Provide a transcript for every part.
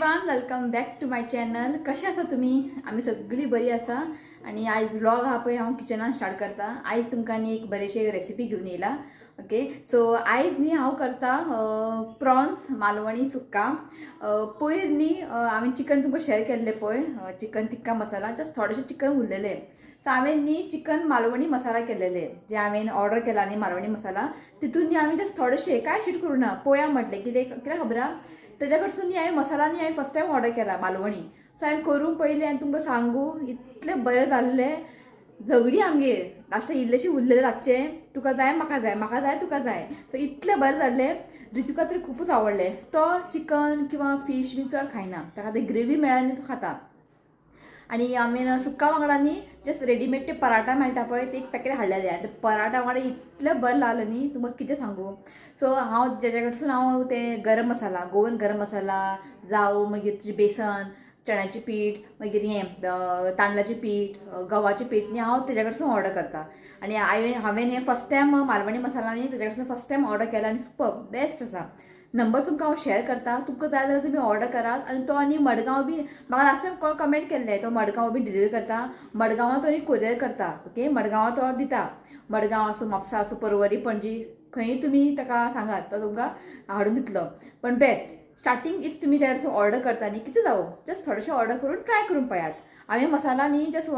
Everyone, welcome back to my channel. कशें आसा तुमी? आमी सगळी बरी आसा आनी आयज व्लॉग आहा पळय हांव किचनान स्टार्ट करता। आयज तुमकां न्ही एक बरेशे रेसिपी घेवन येयला। ओके, सो आयज न्ही हांव करता प्रॉन्स मालवणी सुक्का। पयर न्ही हांवें चिकन तुमकां शेअर केल्लें पळय, चिकन टिक्का मसाला, जस्ट थोडेशें चिकन उरलेलें। सो हांवें न्ही चिकन मालवणी मसाला केलेले, जे हांवें ऑर्डर केला न्ही मालवणी मसाला, तितून न्ही हांवें जस्ट थोडेशें कांय शीट करूं ना पोया म्हटलें कितें कित्याक खबर आहा तेज्या कडसून न्ही हांवें मसाला न्ही हांवें फर्स्ट टायम ऑर्डर केला मालवणी। सो हांवें करून पयलें आनी तुमकां सांगू इतलें बरें जाल्लें। झगडी आमगेर लास्टाक इल्लेशें उरलेलें रातचें, तुका जाय म्हाका जाय, म्हाका जाय तुका जाय, सो इतलें बरें जाल्लें। रितुका तरी खुबूच आवडलें। तो चिकन किंवा फीश बी चड खायना, ताका ते ग्रेवी मेळ्ळा न्ही तो खाता। आनी आमी सुक्का वांगडा न्ही जस्ट रेडीमेड ते पराठा मेळटा पळय ते एक पॅकेट हाडलेलें आनी ते पराठा वांगडा इतलें बरें लागलें न्ही तुमकां कितें सांगू। सो हांव जेज्या कडसून हांव ते गरम मसाला, गोवन गरम मसाला जावं मागीर तुजें बेसन, चण्याचें पीठ, मागीर हें तांदळाचें पीठ, गव्हाचें पीठ न्ही हांव तेज्या कडसून ऑर्डर करता। आनी हांवें हें फर्स्ट टायम मालवणी मसाला न्ही तेज्या कडसून फर्स्ट टायम ऑर्डर केला आनी सुपर बेस्ट आसा। नंबर तुमकां हांव शेअर करता, तुमकां जाय जाल्यार तुमी ऑर्डर करात। आनी तो आनी मडगांव बी म्हाका लास्ट टायम कोण कमेंट केल्ले, तो मडगांव बी डिलिव्हरी करता, मडगांवां तो आनी कुरियर करता। ओके, मडगांवां तो दिता, मडगांव आसूं, म्हापसा आसूं, पर्वरी, पणजी, खंयी तुमी ताका सांगात तो तुमकां हाडून दितलो। पण बेस्ट स्टार्टींग if तुमी त्या ऑर्डर करता न्ही कितें जावं जस्ट थोडेशें ऑर्डर करून ट्राय करून पळयात। हांवें मसाला न्ही जस्ट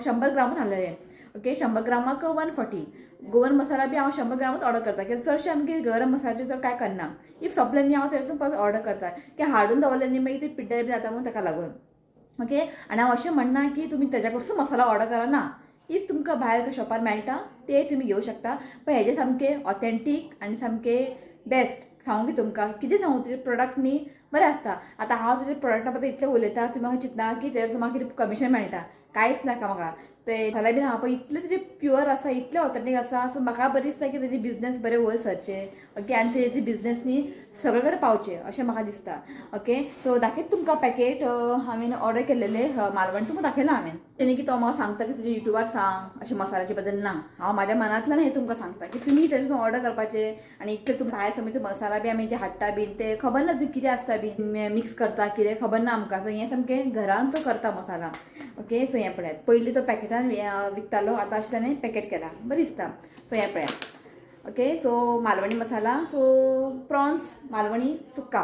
100 ग्रामूच हाडलेले। ओके, 100 ग्रामाक 140। गोवन मसाला बी हांव 100 ग्रामूच ऑर्डर करता, कित्याक चडशें आमगे गरम मसाल्याचें चड कांय करना। If सोंपलें न्ही हांव थंयसून परत ऑर्डर करता, कित्याक हाडून दवरलें न्ही मागीर ते पिड्ड्यार बी जाता म्हणून ताका लागून। ओके, आनी हांव अशें म्हणना की तुमी तेज्या कडसून मसाला ऑर्डर करा ना, if तुमकां भायर शॉपार मेळटा ते तुमी घेवं शकता। पण हेजे सामकें ऑथेंटीक आनी सामकें बेस्ट सांगू की तुमकां कितें सांगू, तुजे प्रोडक्ट न्ही बरें आसता। आतां हांव तुजे प्रोडक्टा बद्दल इतलें उलयता, तुमी म्हाका चिंतना की तेजे म्हाका कितें कमिशन मेळटा, कांयच नाका म्हाका। ते मसाला बीन आहा पळय इतले तेजे प्युअर आसा, इतले ऑथेंटीक आसा। सो म्हाका बरें दिसता की तेजे बिजनेस बरे वयर सरचे। ओके, आनी तेजे बिजनेस न्ही सगळे कडेन पावचे अशें म्हाका दिसता। ओके, सो दाखयत तुमकां पॅकेट हांवें ऑर्डर केल्लेले मालवण तुमकां दाखयलां हांवें। तेणे की तो म्हाका सांगता की तुजे युट्यूबार सांग अशें मसाल्याचे बद्दल ना, हांव म्हाज्या मनांतल्यान हें तुमकां सांगता की तुमी तेजे ऑर्डर करपाचें। आनी इतले तुमकां भायर समज मसाला बी आमी जे हाडटा बीन ते खबर ना तुमी कितें आसता बी मिक्स करता कितें खबर ना आमकां। सो हें सामकें घरान तो करता मसाला। ओके, सो हें पळयात, पयलीं तो पॅकेटान विकतालो, आतां अशें ताणें पॅकेट केला, बरें दिसता। सो हें पळयात। Okay, so Malvani masala, so prawns Malvani सुक्का,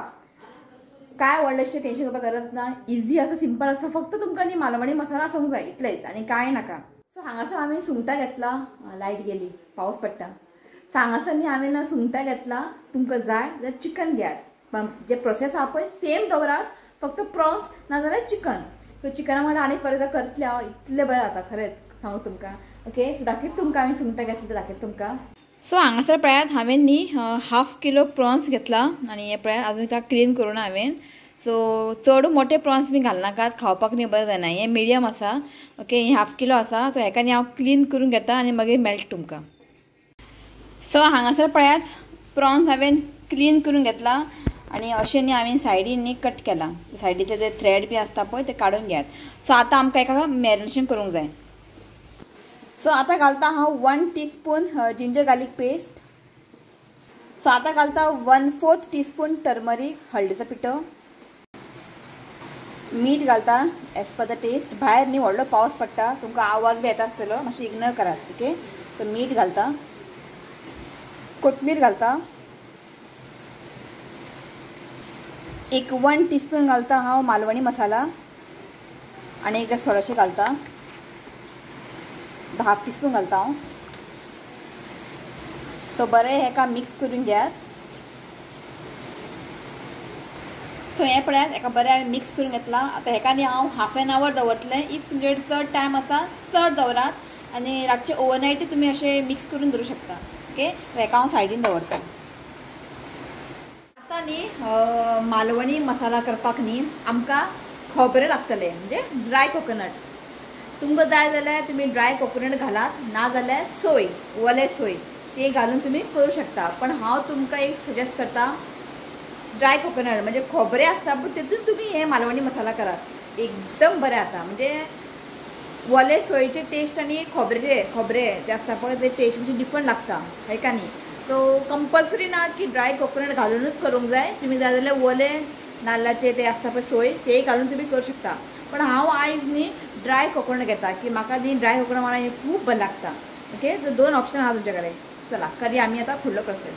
काय व्हडलेशें टेंशन करपाक गरज ना, इजी आसा, सिंपल आसा। फक्त तुमकां न्ही मालवणी मसाला आसूंक जाय इतलेंच आनी कांय नाका। सो हांगासर हांवें सुंगटां घेतला, लायट गेली, पावस पडटा। सो हांगासर न्ही हांवें सुंगटां घेतला, तुमकां जाय जाल्यार चिकन घेयात, जे प्रोसेस आहा पळय सेम दवरात, फक्त प्रॉन्स ना जाल्यार चिकन। सो चिकना वांगडा आनी परत करतलें हांव, इतलें बरें जाता खरेंच सांगू तुमकां। ओके, सो दाखयत तुमकां हांवें सुंगटां घेतली तर दाखयत तुमकां। सो हांगासर पळयात हांवें न्ही हाफ किलो प्रॉन्स घेतला आनी हें पळयात अजून ताका क्लीन करूं ना हांवें। सो चड मोठे प्रॉन्स बी घालनाकात, खावपाक न्ही बरें जायना, हें मिडियम आसा। ओके, हें हाफ किलो आसा, सो हेका न्ही हांव क्लीन करून घेता आनी मागीर मेळटा तुमकां। सो हांगासर पळयात प्रॉन्स हांवें क्लीन करून घेतला आनी अशें न्ही हांवें सायडीन न्ही कट केला, सायडीचे जे थ्रेड बी आसता पळय ते काडून घेयात। सो आतां आमकां एका मॅरिनेशन करूंक जाय। सो आतां घालता हांव 1 teaspoon ginger garlic paste. So आतां घालता 1/4 टीस्पून टर्मरीक, हळदीचो पिठो, मीठ घालता एज पर the test. भायर न्ही व्हडलो पावस पडटा, तुमकां आवाज बी येता आसतलो, मातशें इग्नोर करात। ओके, सो मीठ घालता, कोथमीर घालता, एक 1 टीस्पून घालता हांव मालवणी मसाला आनी एक जस्ट थोडेशें घालता, हाफ टीस्पून घालता हांव। सो बरें हेका मिक्स करून घेयात। सो हें पळयात हेका बरें हांवें मिक्स करून घेतलां। आतां हेका न्ही हांव हाफ एन our दवरतलें। If तुमचे कडेन चड टायम आसा चड दवरात आनी रातचें ओवरनायटूय तुमी अशें मिक्स करून दवरूं शकता। ओके, हेका हांव सायडीन दवरता। आतां न्ही मालवणी मसाला करपाक न्ही आमकां खोबरें लागतलें, म्हणजे ड्राय कोकोनट। तुमकां जाय जाल्यार तुमी ड्राय कोकोनट घालात, ना जाल्यार सोय, ओले सोय ते घालून तुमी करूं शकता। पण हांव तुमकां एक सजेस्ट करता, ड्राय कोकोनट म्हणजे खोबरें आसता पण तेतून तुमी हे मालवणी मसाला करात, एकदम बरें जाता। म्हणजे ओले सोयेचे टेस्ट आनी खोबरेचे खोबरें ते आसता पळय ते टेस्ट म्हणजे डिफरंट लागता, हय का न्ही। सो कंपल्सरी ना की ड्राय कोकोनट घालूनच करूंक जाय, तुमी जाय जाल्यार ओले नाल्लाचे ते आसता पळय सोय तेय घालून तुमी करूं शकता. पण हांव आयज न्ही ड्राय कोकोनट घेता की म्हाका न्ही ड्राय कोकोनट वांगडा हें खूब बरें लागता. ओके, सो दोन ऑप्शन आहा तुमचे कडेन. चला करया आमी आतां फुडलो प्रोसेस.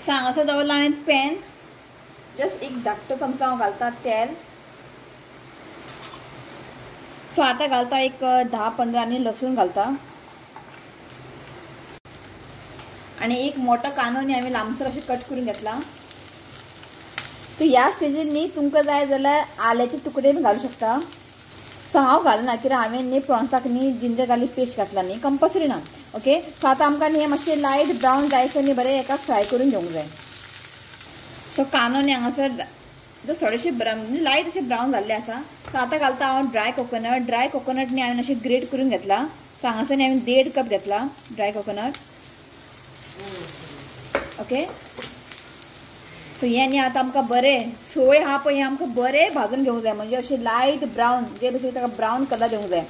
सो हांगासर दवरला हांवें पॅन. जस्ट एक धाकटो चमचो हांव घालता तेल. सो आतां घालता एक 10-15 न्ही लसूण घालता आनी एक मोठो कांदो न्ही हांवें लांबसर अशें कट करून घेतला. सो ह्या स्टेजीर न्ही तुमकां जाय जाल्यार आल्याचे तुकडे बी घालूं शकता. सो हांव घालना कित्याक हांवें न्ही प्रॉन्साक न्ही जिंजर गार्लीक पेस्ट घातला न्ही, कंपल्सरी ना. ओके, सो आतां आमकां न्ही मातशें लायट ब्रावन जायसर न्ही बरें एका फ्राय करून घेवंक जाय. सो कांदो न्ही हांगासर जस्ट थोडेशे लायट अशें ब्रावन जाल्ले आसा. सो आतां घालता हांव ड्राय कोकोनट. ड्राय कोकोनट न्ही हांवें अशें ग्रेट करून घेतला. सो हांगासर न्ही हांवें 1.5 कप घेतला ड्राय कोकोनट. ओके, सो हें न्ही आतां आमकां बरें सोय आहा पळय हें आमकां बरें भाजून घेवंक जाय, म्हणजे अशें लायट ब्रावन जे भशेन ताका ब्रावन कलर दिवंक जाय.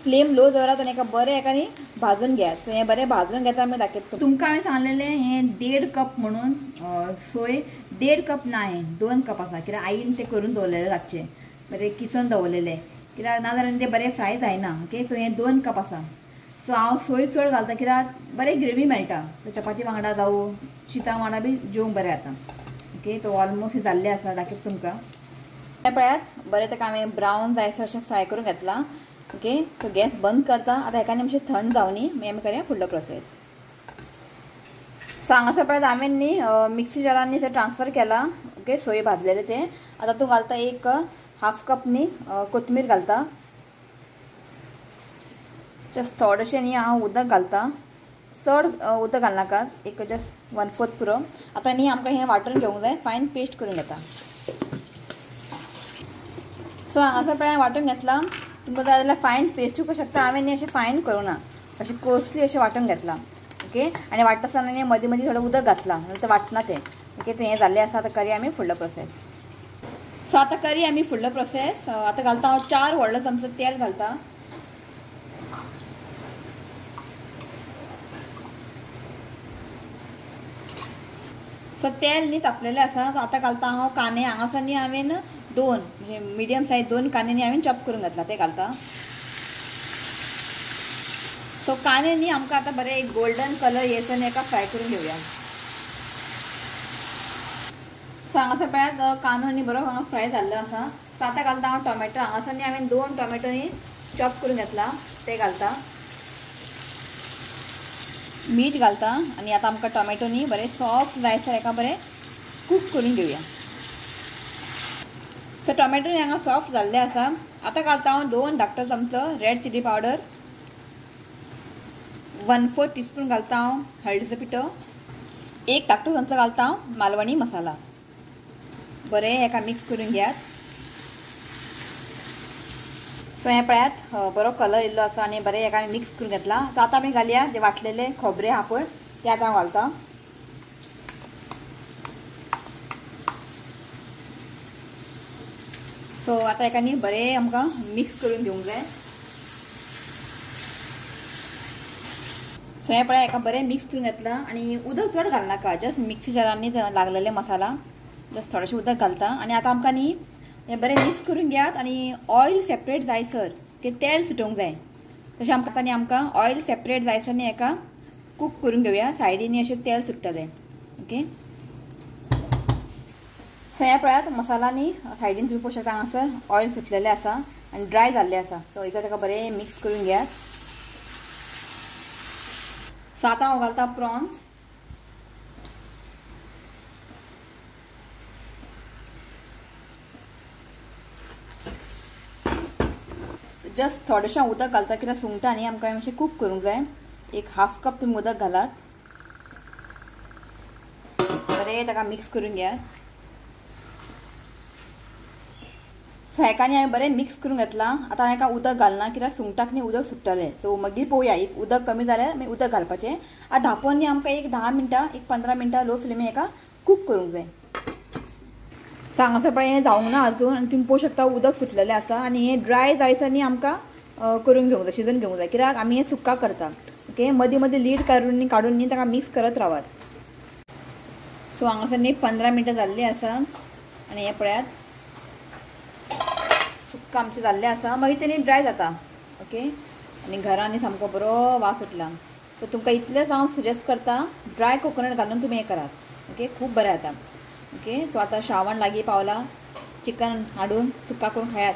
फ्लेम लो दवरात आनी एका बरें एका न्ही भाजून घेयात. सो हें बरें भाजून घेता आमी दाखयता तुमकां. हांवें सांगलेलें हें 1.5 कप म्हणून सोय 1.5 कप ना, हें 2 कप आसा कित्याक आईन तें करून दवरलेलें रातचें बरें किसून दवरलेलें कित्याक ना जाल्यार तें बरें फ्राय जायना. ओके, सो हें 2 कप आसा. सो हांव सोय चड घालता कित्याक बरें ग्रेवी मेळटा. सो चपाती वांगडा जावं शिता वांगडा बी जेवंक बरें जाता. ओके, तो ऑलमोस्ट जाल्लें आसा दाखयता तुमकां. हें पळयात बरें ताका हांवें ब्रावन जायसर अशें फ्राय करून घेतलां. ओके, सो गॅस बंद करता आतां. हेका न्ही मातशें थंड जावनी मागीर आमी करया फुडलो प्रोसेस. सो हांगासर पळयात हांवें न्ही मिक्सी जारान न्ही ट्रान्सफर केला. ओके, सोय भाजलेले ते आतां तूं घालता एक 1/2 कप न्ही कोथमीर घालता. जस्ट थोडेशें न्ही हांव उदक घालता, चड उदक घालनाका, एक जस्ट 1/4 पुरो. आतां न्ही आमकां हें वांटून घेवंक जाय, फायन पेस्ट करून घेता. सो हांगासर पळय वांटून घेतला. तुमकां जाय जाल्यार फायन पेस्ट करूं शकता. हांवें न्ही अशें फायन करूं ना, अशें कोसली अशें वांटून घेतलां. ओके, आनी वांट्टा आसतना न्ही मदीं मदीं थोडें उदक घातलां नाल्यार वांटना तें. ओके, सो हें जाल्लें आसा. आतां करया आमी फुडलो प्रोसेस. सो आतां करया आमी फुडलो प्रोसेस. आतां घालता हांव 4 व्हडलो चमचो तेल घालता. सो तेल न्ही तापलेलें आसा. सो आतां घालता हांव कांदे. हांगासर न्ही हांवें 2 म्हणजे मिडियम सायज 2 कांदे न्ही हांवें चॉप करून घातला ते घालता. सो कांदे न्ही आमकां आतां बरें एक गोल्डन कलर येसर न्ही एका फ्राय करून घेवया. सो हांगासर पळयात कांदो न्ही बरो हांगा फ्राय जाल्लो आसा. सो आतां घालता हांव टोमॅटो. हांगासर न्ही हांवें 2 टोमॅटो न्ही चॉप करून घेतला ते घालता. मीठ घालता आनी आतां आमकां टोमॅटो न्ही बरें सॉफ्ट जायसर एका बरें कूक करून घेवया. सो टोमॅटो न्ही हांगा सॉफ्ट जाल्ले आसा. आतां घालता हांव 2 धाकटो चमचो रेड चिली पावडर, 1/4 टीस्पून घालता हांव हळदीचो पिठो, 1 धाकटो चमचो घालता हांव मालवणी मसाला. बरें हेका मिक्स करून घेयात. सो हें पळयात बरो कलर येयल्लो आसा आनी बरें हेका आमी मिक्स करून घेतला. सो आतां आमी घालया जे वांटलेले खोबरे आहा पळय ते आतां हांव घालता. सो आतां हेका न्ही बरें आमकां मिक्स करून घेवंक जाय. सो हें पळय हेका बरें मिक्स करून घेतलां आनी उदक चड घालनाका, जस्ट मिक्सी जारान न्ही लागलेले मसाला जस्ट थोडेशें उदक घालता. आनी आतां आमकां न्ही हें बरें मिक्स करून घेयात आनी ऑयल सेपरेट जायसर की तेल सुटोवंक जाय तशें आमकां आनी आमकां ऑयल सेपरेट जायसर न्ही हेका कूक करून घेवया. सायडीनी अशें तेल सुट्टलें. ओके, सो हें पळयात मसाला न्ही सायडीन तुमी पळोवंक शकता हांगासर ऑयल सुटलेलें आसा आनी ड्राय जाल्लें आसा. सो एकदां ताका बरें मिक्स करून घेयात. सो आतां हांव घालता प्रॉन्स. जस्ट थोडेशें उदक घालता कित्याक सुंगटां न्ही आमकां मातशें कूक करूंक जाय. एक 1/2 कप तुमी उदक घालात. बरें ताका मिक्स करून घेयात. सो हेका न्ही हांवें बरें मिक्स करून घेतलां. आतां हांवें उदक घालना कित्याक सुंगटाक न्ही उदक सुट्टलें. सो मागीर पळोवया if उदक कमी जाल्यार मागीर उदक घालपाचें. आतां धांपून न्ही आमकां एक 10 मिनटां एक 15 मिनटां लो फ्लेमी हेका कूक करूंक जाय. सो हांगासर पळय हें जावंक ना अजून आनी तुमी पळोवंक शकता उदक सुटलेलें आसा आनी हें ड्राय जायसर न्ही आमकां करून घेवंक जाय, शिजोवन घेवंक जाय कित्याक आमी हें सुक्का करता. ओके, मदीं मदीं लीड काडून काडून न्ही ताका मिक्स करत रावात. सो हांगासर न्ही 15 मिनटां जाल्लीं आसा आनी हें पळयात सुक्का आमचें जाल्लें आसा, मागीर तेणी ड्राय जाता. ओके, आनी घरांनी सामको बरो वास उठला. सो तुमकां इतलेंच हांव सजेस्ट करता, ड्राय कोकोनट घालून तुमी हें करात. ओके, खूब बरें जाता. ओके, सो आतां श्रावण लागीं पावला, चिकन हाडून सुक्का करून खायात,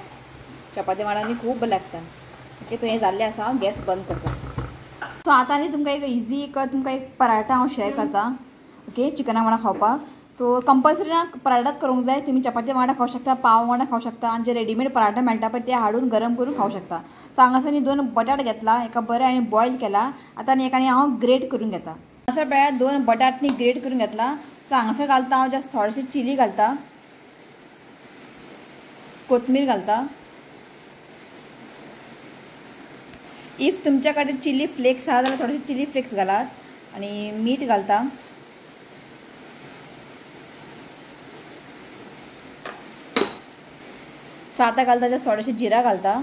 चपाती वांगडा खूब बरें लागता. ओके, सो हें जाल्लें आसा, हांव गॅस बंद करता. सो आतां न्ही तुमकां एक इजी एक तुमकां एक पराठा हांव शेअर करता. ओके, चिकना वांगडा खावपाक. सो कंपल्सरी ना पराठाच करूंक जाय, तुमी चपाती वांगडा खावंक शकता, पाव वांगडा खावंक शकता, आनी जे रेडीमेड पराठा मेळटा पळय ते हाडून गरम करून खावंक शकता. सो हांगासर न्ही 2 बटाट घेतला, एका बरें आनी बॉयल केला. आतां न्ही एका न्ही हांव ग्रेट करून घेता. हांगासर पळयात 2 बटाट न्ही ग्रेट करून घेतला. सो हांगासर घालता हांव जस्ट थोडेशे चिली घालता, कोथमीर घालता. If तुमच्या कडेन चिली फ्लेक्स आहा जाल्यार थोडेशे चिली फ्लेक्स घालात, आनी मीठ घालता. सो आतां घालता जस्ट थोडेशे जिरा घालता.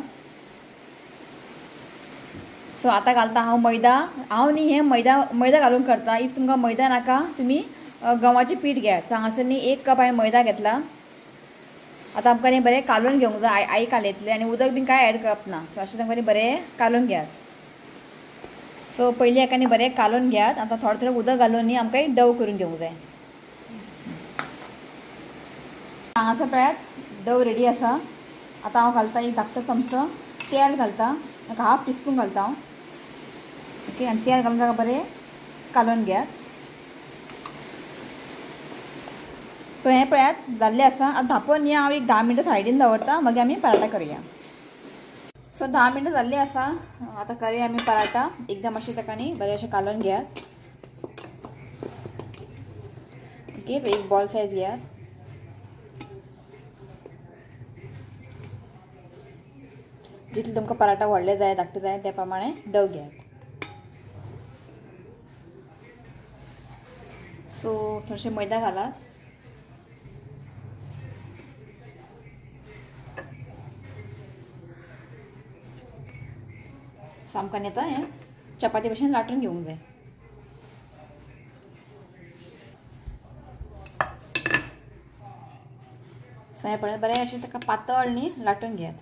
सो आतां घालता हांव मैदा. हांव न्ही हें मैदा घालून करता. If तुमकां मैदा नाका तुमी गंवाचें पीठ घेयात. सो हांगासर न्ही 1 कप हांवें मैदा घेतला. आतां आमकां न्ही बरें कालोवन घेवंक जाय, आई कालयतले, आनी उदक बीन कांय एड करप ना. सो अशें तांकां न्ही बरें कालोवन घेयात. सो पयलीं हेका न्ही बरें कालोवन घेयात. आतां थोडें थोडें उदक घालून न्ही आमकां एक डव करून घेवंक जाय. हांगासर पळयात डव रेडी आसा. आतां हांव घालता एक धाकटो चमचो तेल घालता, एक हाफ टिस्पून घालता हांव. ओके, आनी तेल घालून ताका बरें कालोवन घेयात. सो हें पळयात जाल्लें आसा. आतां धांपून न्ही हांव एक 10 मिनटां सायडीन दवरता, मागीर आमी पराठा करुया. सो 10 मिनटां जाल्लीं आसा, आतां करुया आमी पराठा. एकदम अशें ताका न्ही बरें अशें कालोवन घेयात. ओके, सो एक बॉल सायज घेयात. जितले तुमकां पराठा व्हडले जाय धाकटे जाय त्या प्रमाणे डव घेयात. सो थोडेशें मैदा घालात. सो आमकां न्ही आतां हें चपाती भशेन लाटून घेवंक जाय. सो हें पळय बरें अशें ताका पातळ न्ही लाटून घेयात.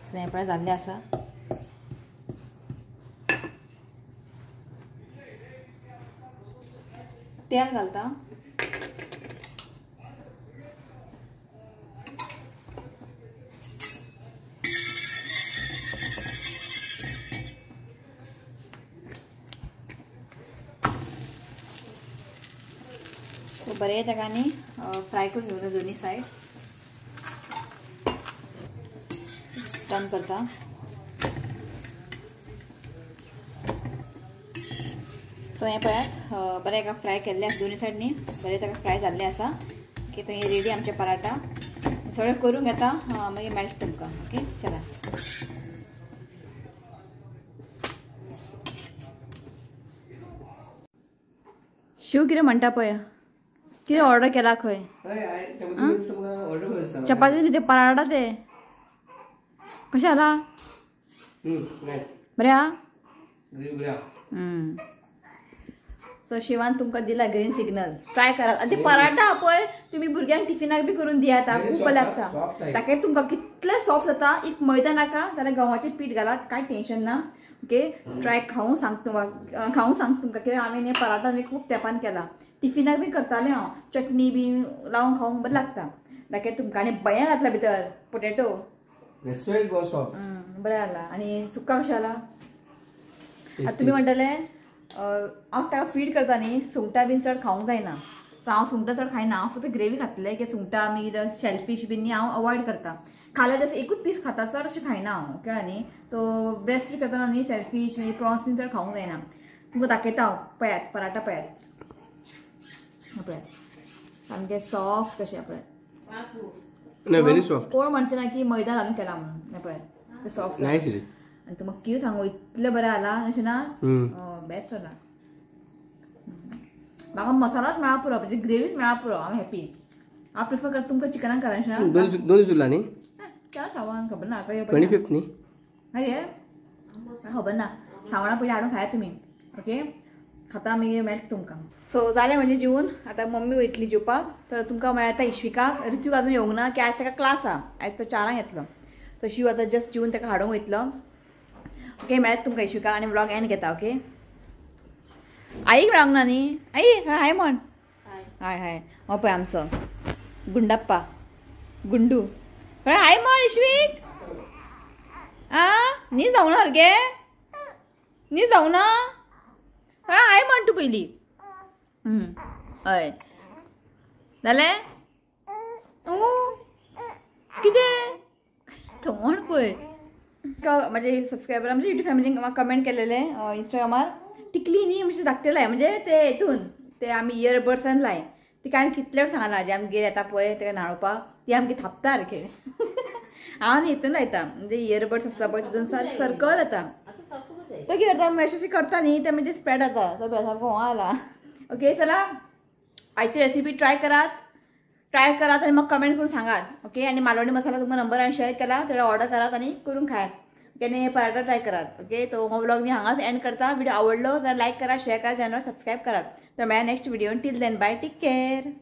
सो हें पळय जाल्लें आसा. तेल घालता. सो बरें ताका न्ही फ्राय करून घेवंक जाय दोनी सायड. टर्न करता. सो हें पळयात बरें एका फ्राय केल्लें आसा दोनी सायडनी, बरें ताका फ्राय जाल्लें आसा. ओके, तो हें रेडी आमचें पराठा. सगळें करूंक घेता, मागीर मेळटा तुमकां. ओके, चला. शिव कितें म्हणटा पळय, कितें ऑर्डर केला खंय? चपाती न्ही ते पराठा ते कशें जाला? बरें आहा. सो शिवान तुमकां दिला ग्रीन सिग्नल, ट्राय करात. आनी ते पराठा पळय तुमी भुरग्यांक टिफिनाक बी करून दियात, खूब बरें लागता. ताका तुमकां कितलें सॉफ्ट जाता. If मैदा नाका जाल्यार गंवाचें पीठ घालात, कांय टेंशन ना. ओके, ट्राय खावूं सांग तुमकां, खावूं सांग तुमकां, कित्याक हांवें हें पराठा न्ही खूब तेंपान केला. टिफिनाक बी करतालें हांव, चटणी बी लावन खावंक बरें लागता. ताका तुमकां आनी बया घातला भितर पोटेटो, बरें जाला. आनी सुक्का कशें जाला? आतां तुमी म्हणटले हांव ताका फीड करता न्ही, सुंगटां बीन चड खावंक जायना. सो हांव सुंगटां चड खायना, हांव फक्त ग्रेवी खातलें. की सुंगटां मागीर शेलफीश बीन न्ही हांव अवॉयड करता. खाल्यार जस्ट एकूच पीस खाता, चड अशें खायना हांव, कळ्ळें न्ही. सो ब्रेस्ट फीड करतना न्ही शेलफीश मागीर प्रॉन्स बीन चड खावंक जायना. तुमकां दाखयता हांव, पळयात पराठा पळयात, पळयात सामकें सॉफ्ट कशें पळयात. कोण म्हणचें ना की मैदा घालून केला म्हणून, पळयात सॉफ्ट. आनी तुमकां कितें सांगू, इतलें बरें जाला अशें ना, बेस्ट जाला. म्हाका मसालाच मेळा पुरो, म्हणजे ग्रेवीच मेळा पुरो, हांव हॅपी. हांव प्रिफर करता तुमकां चिकनान करा अशें ना. 2 दीस उरला न्ही? चार श्रावण खबर ना, आतां 25 न्ही? हय खबर ना, श्रावणा पयलीं हाडून खायात तुमी. ओके, खाता मागीर मेळटा तुमकां. सो जालें म्हणजे जेवन आतां मम्मी वयतली जेवपाक. तर तुमकां मेळटा इश्विकाक. ऋतूक अजून येवंक ना की आयज ताका क्लास आहा, आयज तो 4 येतलो. तो शिव आतां जस्ट जेवन ताका हाडूंक वयतलो. ओके मेळत तुमकां इश्विका आनी व्लॉग एंड घेता. ओके आईक मेळोंक ना न्ही? आई हाय म्हण. हाय हाय. हो पळय आमचो गुंडप्पा गुंडू. हाय म्हण इश्वीक. आ न्ही जावं ना सारकें, न्ही जावं ना. हाय म्हण तूं पयली. हय जालें कितें तोंड पळय. म्हजे सबस्क्रायबर म्हणजे युट्यूब फॅमिलीन म्हाका कमेंट केलेले इंस्टाग्रामार टिकली न्ही म्हणजे धाकटेलाय म्हणजे ते हेतून ते आमी इयरबड्सान लाय तिका आमी कितले सांगला जे आमगेर येता पळय तेका न्हाणोवपाक ती आमगे थापता सारकें. हांव न्ही हितून लायता म्हणजे इयरबड्स आसता पळय तितून सर्कल येता. तो कितें करता अशें अशें करता न्ही ते म्हणजे स्प्रेड जाता. तो सारको हो आला. ओके चला आयची रेसिपी ट्राय करात, ट्राय करात आनी म्हाका कमेंट करून सांगात. ओके आनी मालवणी मसाला तुमकां नंबर हांवें शेअर केला तें ऑर्डर करात आनी करून खायात. ओके आनी पराठा ट्राय करात. ओके तो हो व्लॉग न्ही हांगाच एंड करता. व्हिडिओ आवडलो जाल्यार लायक करा, शेअर करा, चॅनल सबस्क्रायब करात. तर मेळया next video. Till then bye, take care.